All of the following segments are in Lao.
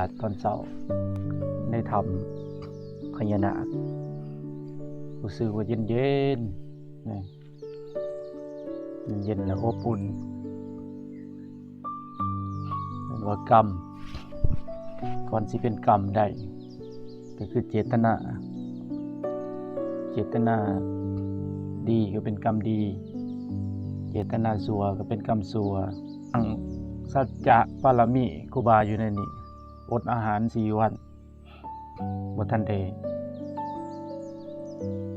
າດຕອນເຊົ້າໃນຖ້ຳພະຍານາກ ຮູ້ສຶກວ່າເຢັນໆ ນະ ເຢັນໆ ແລະ ອົບອຸ່ນ. ເອີ້ນວ່າກຳ ກ່ອນຊິເປັນກຳໄດ້ ກໍຄືເຈດຕະນາ. ເຈດຕະນາດີກໍເປັນກຳດີ, ເຈດຕະນາຊົ່ວກໍເປັນກຳຊົ່ວ. ຕັ້ງສັດຈະບາລະມີຄູບາຢູ່ໃນນີ້, ອົດອາຫານສີ່ວັນ. ບໍ່ທັນໄດ້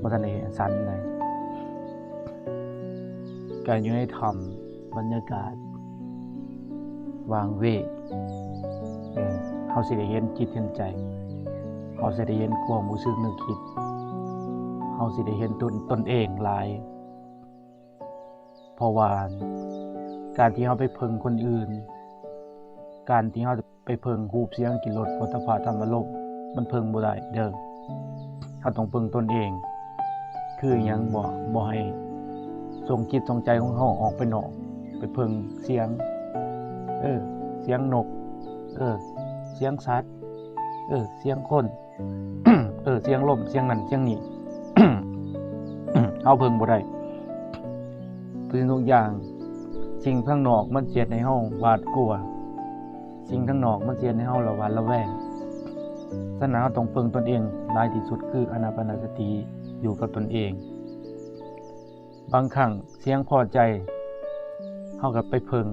ບໍ່ທັນໄດ້ສັນໃດ ກະຢູ່ໃນຖ້ຳ ບັນຍາກາດຫວ່າງເວກ. ເອີ ເຮົາຊິໄດ້ເຫັນຈິດເຫັນໃຈ, ເຮົາຊິໄດ້ເຫັນຄວາມຮູ້ສຶກນຶກຄິດ, ເຮົາຊິໄດ້ເຫັນຕົນ ຕົນເອງຫຼາຍ. ເພາະວ່າການທີ່ເຮົາໄປເພິ່ງຄົນອື່ນ, ການທີ່ເຮົາໄປເພິ່ງຮູບສຽງກິ່ນລົດໂຜດຖະພະທຳມາລົມ ມັນເພິ່ງບໍ່ໄດ້ເດີ້. ເຮົາຕ້ອງເພິ່ງຕົນເອງ. ຄືຫຍັງ? ບໍ່ ບໍ່ໃຫ້ສົ່ງຈິດສົ່ງໃຈຂອງເຮົາອອກໄປນອກ, ໄປເພິ່ງສຽງ, ເອີ ສຽງນົກ, ເອີ ສຽງສັດ, ເອີ ສຽງຄົນ. ເອີ ສຽງລົມ ສຽງນັ້ນສຽງນີ້ ເຮົາເພິ່ງບໍ່ໄດ້. ທຸກສິ່ງທຸກຢ່າງ ສິ່ງທາງນອກມັນຊິເຮັດໃຫ້ເຮົາຫວາດກົວ, ສິ່ງທາງນອກມັນຊິເຮັດໃຫ້ເຮົາລະຫວາດລະແວງ. ສະນັ້ນ ເຮົາຕ້ອງເພິ່ງຕົນເອງຫຼາຍທີ່ສຸດ ຄືອານາປານະສະຕິ ຢູ່ກັບຕົນເອງ. ບາງຄັ້ງສຽງພໍໃຈ ເຮົາກໍໄປເພິ່ງ,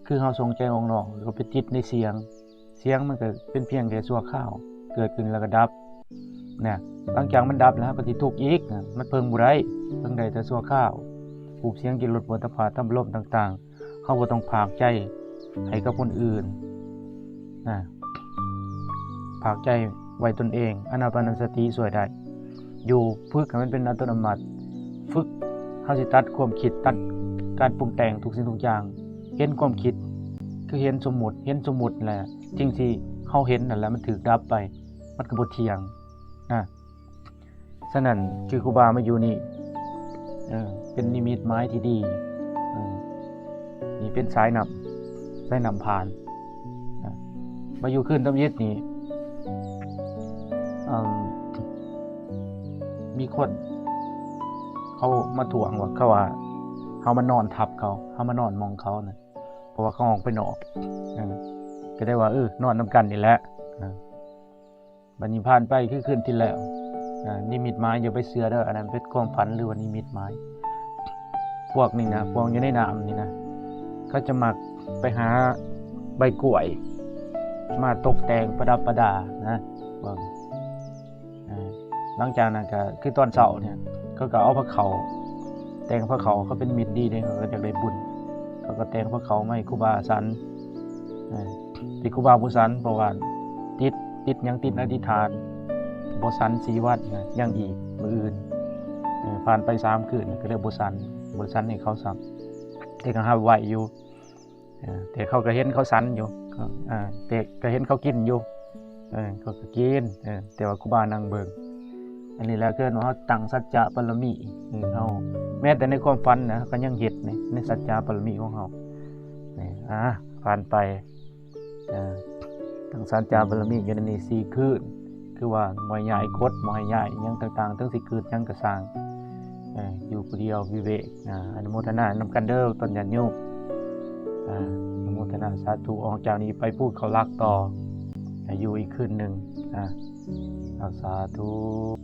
ຄືເຮົາສົ່ງໃຈອອກນອກ ກໍໄປຕິດໃນສຽງ. ສຽງມັນກໍເປັນພຽງແຕ່ຊົ່ວຄາວ, ເກີດຂຶ້ນແລ້ວກໍດັບນະ. ຫຼັງຈາກມັນດັບແລ້ວ ເຮົາກໍຊິທຸກອີກນະ, ມັນເພິ່ງບໍ່ໄດ້, ເພິ່ງໄດ້ແຕ່ຊົ່ວຄາວ. ຮູບສຽງກິ່ນລົດໂຜດຖະພະທຳມາລົມຕ່າງໆ ເຮົາບໍ່ຕ້ອງພາກໃຈໃຫ້ກັບຄົນອື່ນນະ, ພາກໃຈໄວ້ຕົນເອງ. ອານາປານະສະຕິຊ່ວຍໄດ້. ຢູ່ ຝຶກໃຫ້ມັນເປັນອັດຕະໂນມັດ, ຝຶກ ເຮົາຊິຕັດຄວາມຄິດ, ຕັດການປຸງແຕ່ງທຸກສິ່ງທຸກຢ່າງ. ເຫັນຄວາມຄິດ ຄືເຫັນສົມມຸດ, ເຫັນສົມມຸດແຫຼະ, ສິ່ງທີ່ເຮົາເຫັນນັ້ນແຫຼະ ມັນຖືກດັບໄປ, ມັນກໍບໍ່ທ່ຽງນະ. ສະນັ້ນ ຄືຄູບາມາຢູ່ນີ້ ເອີ ເປັນນິມິດໝາຍທີ່ດີ, ເອີ ນີ້ເປັນສາຍນ້ຳ, ສາຍນ້ຳຜ່ານນະ. ມາຢູ່ຄືນທຳອິດນີ້ ເອີ ມີຄົນເຂົາມາທ້ວງວ່າ ເຂົາວ່າເຮົາມານອນທັບເຂົາ, ເຮົາມານອນໝ່ອງເຂົານະ, ເພາະວ່າເຂົາອອກໄປນອກ, ເອີ ກໍໄດ້ວ່າ ເອີ ນອນນຳກັນນີ້ແຫຼະ. ເອີ ບັດນີ້ຜ່ານໄປຄືຄືນທີ່ແລ້ວ, ອາ ນິມິດໝາຍຢ່າໄປເຊື່ອເດີ້, ອັນນັ້ນເປັນຄວາມຝັນ ຫຼືວ່ານິມິດໝາຍ. ພວກນີ້ນະ, ພວກຢູ່ໃນນ້ຳນີ້ນະ, ເຂົາຈະມັກໄປຫາໃບກ້ວຍມາຕົກແຕ່ງປະດັບປະດານະ ພວກ ອາ ຫຼັງຈາກນັ້ນກໍຄືຕອນເຊົ້ານີ້ ເຂົາກໍເອົາພາເຂົ້າ, ແຕ່ງພາເຂົ້າ, ເຂົາເປັນມິດດີເດ້, ເຂົາກໍຢາກໄດ້ບຸນ, ເຂົາກໍແຕ່ງພາເຂົ້າມາໃຫ້ຄູບາສັນ. ເອີ ທີ່ຄູບາບໍ່ສັນ ເພາະວ່າຕິດ, ຕິດຫຍັງ? ຕິດອະທິຖານ ບໍ່ສັນສີ່ວັນນະ, ຍັງອີກມື້ອື່ນ. ເອີ ຜ່ານໄປສາມຄືນກໍເລີຍບໍ່ສັນ, ບໍ່ໄດ້ສັນໃຫ້ເຂົາຊ້ຳ, ແຕ່ກໍຮັບໄວ້ຢູ່. ເອີ ແຕ່ເຂົາກໍເຫັນເຂົາສັນຢູ່, ເຂົາ ເອີ ແຕ່ກໍເຫັນເຂົາກິນຢູ່, ເອີ ເຂົາກໍກິນ, ເອີ ແຕ່ວ່າຄູບານັ່ງເບິ່ງ. ອັນນີ້ແຫຼະເອີ້ນວ່າເຮົາຕັ້ງສັດຈະບາລະມີ, ເອີ ເຮົາ ແມ້ແຕ່ໃນຄວາມຝັນນະ ເຮົາກໍຍັງເຮັດໃນ ໃນສັດຈະບາລະມີຂອງເຮົາ. ນີ້ ອາ ຜ່ານໄປ ເອີ ຕັ້ງສັດຈະບາລະມີຢູ່ໃນນີ້ສີ່ຄືນ, ຄືວ່າບໍ່ໃຫ້ຍ້າຍກົດ, ບໍ່ໃຫ້ຍ້າຍຫຍັງຕ່າງໆ, ເຖິງຊິເກີດຫຍັງກໍຊ່າງ, ເອີ ຢູ່ຜູ້ດຽວວິເວກ. ອາ ອະນຸໂມທະນານຳກັນເດີ້ ຕອນຍາດໂຍມ. ອາ ອະນຸໂມທະນາສາທຸ. ອອກຈາກນີ້ໄປພູເຂົາຫຼັກຕໍ່, ໃຫ້ຢູ່ອີກຄືນໜຶ່ງ. ອາ ສາທຸ.